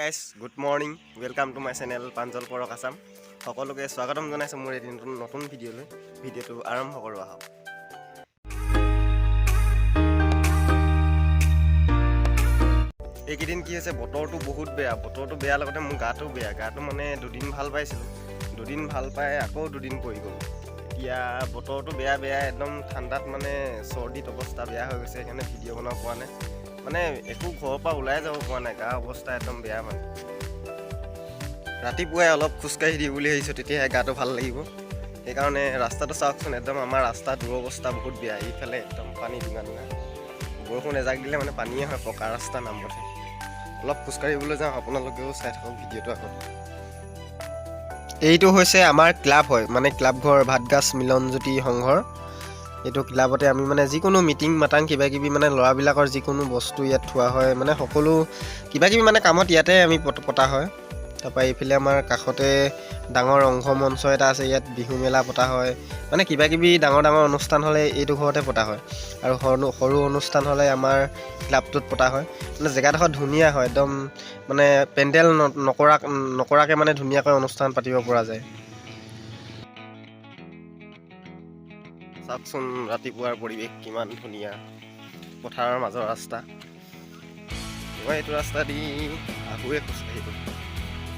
Guys, good morning, welcome to my channel Pranjal Parak Assam. সকলোকে স্বাগতম জনাইছোঁ মোৰ এটি নতুন নতুন ভিডিঅ'লৈ। ভিডিঅ'টো আৰম্ভ কৰোঁ আহক। এইকেইদিন কি হৈছে, বতৰটো বহুত বেয়া। বতৰটো বেয়া লগতে মোৰ গাটো বেয়া। গাটো মানে দুদিন ভাল পাইছিলোঁ, দুদিন ভাল পাই আকৌ দুদিন পৰি গ'ল। এতিয়া বতৰটো বেয়া বেয়া, একদম ঠাণ্ডাত মানে চৰ্দিত অৱস্থা বেয়া হৈ গৈছে। সেইকাৰণে ভিডিঅ' বনাব পৰা নাই, মানে একো ঘৰৰ পৰা ওলাই যাব পৰা নাই। গা অৱস্থা একদম বেয়া। মানে ৰাতিপুৱাই অলপ খোজকাঢ়ি দিওঁ বুলি ভাবিছোঁ, তেতিয়াহে গাটো ভাল লাগিব। সেইকাৰণে ৰাস্তাটো চাওকচোন, একদম আমাৰ ৰাস্তা দুৰৱস্থা বহুত বেয়া। এইফালে একদম পানী ডুঙা ডুঙা, বৰষুণ এজাক দিলে মানে পানীয়ে হয়, পকা ৰাস্তা নামতহে। অলপ খোজকাঢ়িবলৈ যাওঁ, আপোনালোকেও চাই থাকক ভিডিঅ'টো আগত। এইটো হৈছে আমাৰ ক্লাব হয়, মানে ক্লাব ঘৰ, ভাতগাছ মিলনজ্যোতি সংঘৰ। এইটো ক্লাবতে আমি মানে যিকোনো মিটিং মাটাং কিবা কিবি, মানে ল'ৰাবিলাকৰ যিকোনো বস্তু ইয়াত থোৱা হয়। মানে সকলো কিবা কিবি মানে কামত ইয়াতে আমি পতা হয়। তাৰপৰা এইফালে আমাৰ কাষতে ডাঙৰ অংশ মঞ্চ এটা আছে, ইয়াত বিহু মেলা পতা হয়। মানে কিবা কিবি ডাঙৰ ডাঙৰ অনুষ্ঠান হ'লে এইটো ঘৰতে পতা হয় আৰু সৰু সৰু অনুষ্ঠান হ'লে আমাৰ ক্লাবটোত পতা হয়। মানে জেগাডোখৰ ধুনীয়া হয় একদম, মানে পেণ্ডেল নকৰাকৈ মানে ধুনীয়াকৈ অনুষ্ঠান পাতিব পৰা যায়। চাওকচোন, ৰাতিপুৱাৰ পৰিৱেশ কিমান ধুনীয়া। পথাৰৰ মাজৰ ৰাস্তা। মই এইটো ৰাস্তা দি আহোঁৱে খোজকাঢ়িব।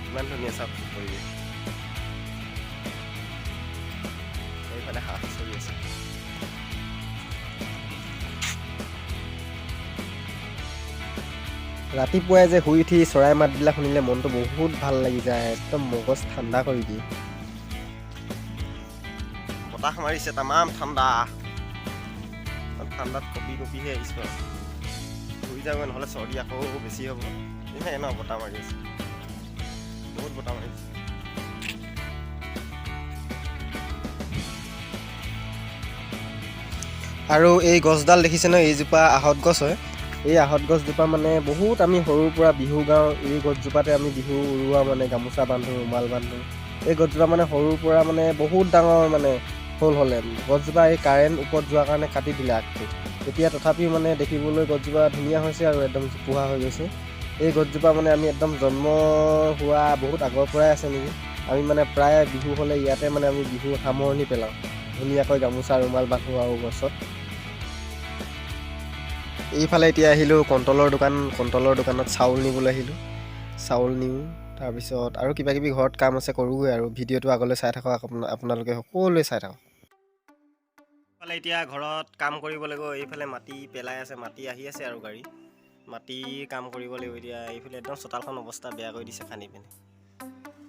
কিমান ধুনীয়া চাওকচোন পৰিৱেশ। এইফালে হাঁহ চৰি আছে। ৰাতিপুৱাই যে শুই উঠি চৰাই মাতবিলাক শুনিলে মনটো বহুত ভাল লাগি যায়, একদম মগজ ঠাণ্ডা কৰি দিয়ে। বতাহ মাৰিছে, তামাম ঠাণ্ডা। ঠাণ্ডাত কঁপি কঁপিহে আহিছোঁ আৰু শুই যাওঁগৈ, নহ'লে চৰ্দি আকৌ বেছি হ'ব। এই ন, বতাহ মাৰি আছে, বহুত বতাহ মাৰিছে। আৰু এই গছডাল দেখিছে ন? এইজোপা আহঁত গছ হয়। এই আহঁত গছজোপা মানে বহুত আমি সৰুৰ পৰা বিহু গাওঁ। এই গছজোপাতে আমি বিহু উৰুৱা, মানে গামোচা বান্ধো, ৰুমাল বান্ধো। এই গছজোপা মানে সৰুৰ পৰা মানে বহুত ডাঙৰ মানে হ'ল। হ'লে গছজোপা এই কাৰেণ্ট ওপৰত যোৱাৰ কাৰণে কাটি দিলে আগটো। এতিয়া তথাপিও মানে দেখিবলৈ গছজোপা ধুনীয়া হৈছে আৰু একদম জোপোহা হৈ গৈছে। এই গছজোপা মানে আমি একদম জন্ম হোৱা বহুত আগৰ পৰাই আছে নেকি। আমি মানে প্ৰায় বিহু হ'লে ইয়াতে মানে আমি বিহু সামৰণি পেলাওঁ, ধুনীয়াকৈ গামোচা ৰুমাল বান্ধো আৰু গছত। এইফালে এতিয়া আহিলোঁ কণ্টলৰ দোকান। কণ্টলৰ দোকানত চাউল নিবলৈ আহিলোঁ। চাউল নিওঁ, তাৰপিছত আৰু কিবা কিবি ঘৰত কাম আছে, কৰোঁগৈ। আৰু ভিডিঅ'টো আগলৈ চাই থাকক, আপোনালোকে সকলোৱে চাই থাকক। এইফালে এতিয়া ঘৰত কাম কৰিব লাগিব। এইফালে মাটি পেলাই আছে, মাটি আহি আছে আৰু গাড়ী মাটি কাম কৰিব লাগিব। এতিয়া এইফালে একদম চোতালখন অৱস্থা বেয়া কৰি দিছে খান্দি পিনে।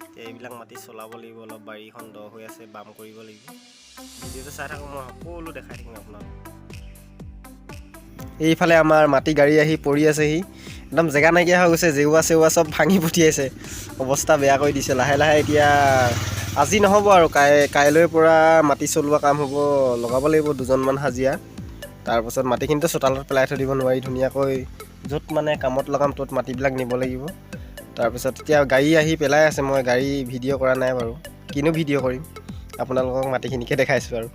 এতিয়া এইবিলাক মাটি চলাব লাগিব অলপ, বাৰীখন দ হৈ আছে, বাম কৰিব লাগিব। ভিডিঅ'টো চাই থাকক, মই সকলো দেখাই থাকিম আপোনালোক। এইফালে আমাৰ মাটি গাড়ী আহি পৰি আছেহি, একদম জেগা নাইকিয়া হৈ গৈছে। জেওৰা চেওৰা চব ভাঙি পঠিয়াইছে, অৱস্থা বেয়া কৰি দিছে। লাহে লাহে এতিয়া আজি নহ'ব আৰু কাইলৈৰ পৰা মাটি চলোৱা কাম হ'ব। লগাব লাগিব দুজনমান হাজিৰা। তাৰপাছত মাটিখিনিতো চোতালত পেলাই থৈ দিব নোৱাৰি, ধুনীয়াকৈ য'ত মানে কামত লগাম ত'ত মাটিবিলাক নিব লাগিব। তাৰপিছত এতিয়া গাড়ী আহি পেলাই আছে। মই গাড়ী ভিডিঅ' কৰা নাই বাৰু, কিনো ভিডিঅ' কৰিম, আপোনালোকক মাটিখিনিকে দেখাইছোঁ। আৰু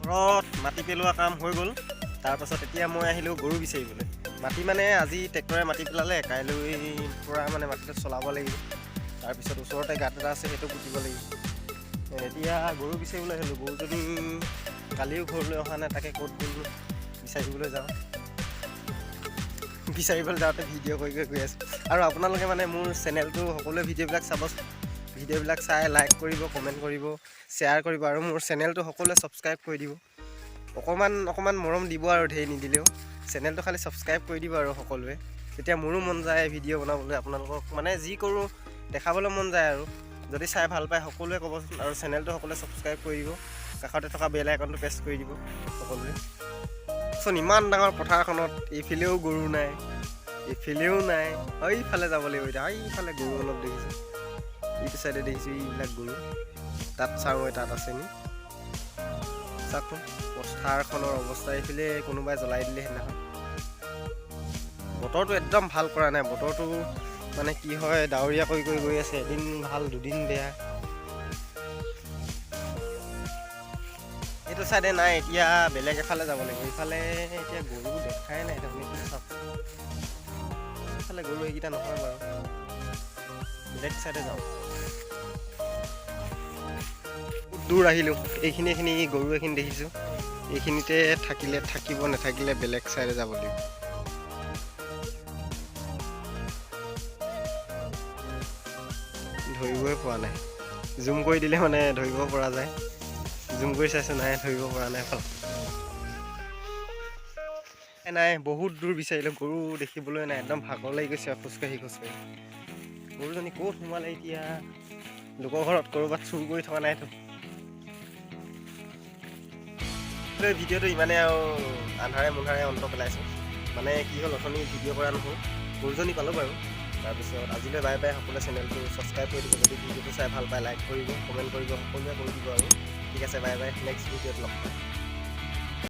ঘৰত মাটি পেলোৱা কাম হৈ গ'ল। তাৰপাছত এতিয়া মই আহিলোঁ গৰু বিচাৰিবলৈ। মাটি মানে আজি ট্ৰেক্টৰে মাটি পেলালে, কাইলৈ পৰা মানে মাটিটো চলাব লাগিব। তাৰপিছত ওচৰতে গাঁত এটা আছে, সেইটো পুতিব লাগিব। এতিয়া গৰু বিচাৰিবলৈ আহিলোঁ। গৰুজনী কালিও ঘৰলৈ অহা নাই, তাকে ক'ত গ'ল বিচাৰিবলৈ যাওঁ। বিচাৰিবলৈ যাওঁতে ভিডিঅ' কৰি কৰি গৈ আছোঁ। আৰু আপোনালোকে মানে মোৰ চেনেলটো সকলোৱে ভিডিঅ'বিলাক চাব, ভিডিঅ'বিলাক চাই লাইক কৰিব, কমেণ্ট কৰিব, শ্বেয়াৰ কৰিব আৰু মোৰ চেনেলটো সকলোৱে ছাবস্ক্ৰাইব কৰি দিব। অকণমান অকণমান মৰম দিব আৰু ধেৰ নিদিলেও চেনেলটো খালি ছাবস্ক্ৰাইব কৰি দিব আৰু সকলোৱে। তেতিয়া মোৰো মন যায় ভিডিঅ' বনাবলৈ, আপোনালোকক মানে যি কৰোঁ দেখাবলৈ মন যায়। আৰু যদি চাই ভাল পায় সকলোৱে ক'বচোন আৰু চেনেলটো সকলোৱে ছাবস্ক্ৰাইব কৰি দিব, কাষতে থকা বেল আইকনটো প্ৰেছ কৰি দিব সকলোৱে। চোন, ইমান ডাঙৰ পথাৰখনত এইফালেও গৰু নাই, এইফালেও নাই। এইফালে যাব লাগিব এতিয়া। এইফালে গৰু অলপ দেখিছোঁ, এইটো চাইডে দেখিছোঁ এইবিলাক গৰু। তাত চাওঁ, তাত আছে নি। চাওকচোন পথাৰখনৰ অৱস্থা। এইফালে কোনোবাই জ্বলাই দিলে সেইদিনাখন। বতৰটো একদম ভাল কৰা নাই। বতৰটো মানে কি হয়, ডাৱৰীয়া কৰি কৰি গৈ আছে, এদিন ভাল দুদিন বেয়া। এইটো চাইডে নাই, এতিয়া বেলেগ এফালে যাব লাগিব। ইফালে এতিয়া গৰু দেখাই নাই দেখোন। এইটো চাওক, এইফালে গৰু এইকেইটা নহয় বাৰু, বেলেগ চাইডে যাওঁ। বহুত দূৰ আহিলোঁ। এইখিনি গৰু এইখিনি দেখিছোঁ। এইখিনিতে থাকিলে থাকিব, নাথাকিলে বেলেগ চাইডে যাব লাগিব। ধৰিবই পৰা নাই। জুম কৰি দিলে মানে ধৰিব পৰা যায়। জুম কৰি চাইছোঁ, নাই, ধৰিব পৰা নাই। ভাল নাই। বহুত দূৰ বিচাৰিলোঁ, গৰু দেখিবলৈ নাই। একদম ভাগৰ লাগি গৈছে আৰু খোজকাঢ়ি খোজকাঢ়ি। গৰুজনী ক'ত সোমালে এতিয়া? লোকৰ ঘৰত ক'ৰবাত চুৰ কৰি থকা নাইতো? ভিডিঅ'টো ইমানে আৰু আন্ধাৰে মুন্ধাৰে অন্ত পেলাইছোঁ। মানে কি হ'ল, অথনি ভিডিঅ' কৰা নহ'ল। গৰুজনী পালোঁ বাৰু। তাৰপিছত আজিলৈ বাই বাই। সকলোৱে চেনেলটো ছাবস্ক্ৰাইব কৰি দিব। যদি ভিডিঅ'টো চাই ভাল পায়, লাইক কৰিব, কমেণ্ট কৰিব, সকলোৱে কৰি দিব আৰু। ঠিক আছে, বাই বাই। নেক্সট ভিডিঅ'ত লগ পাম।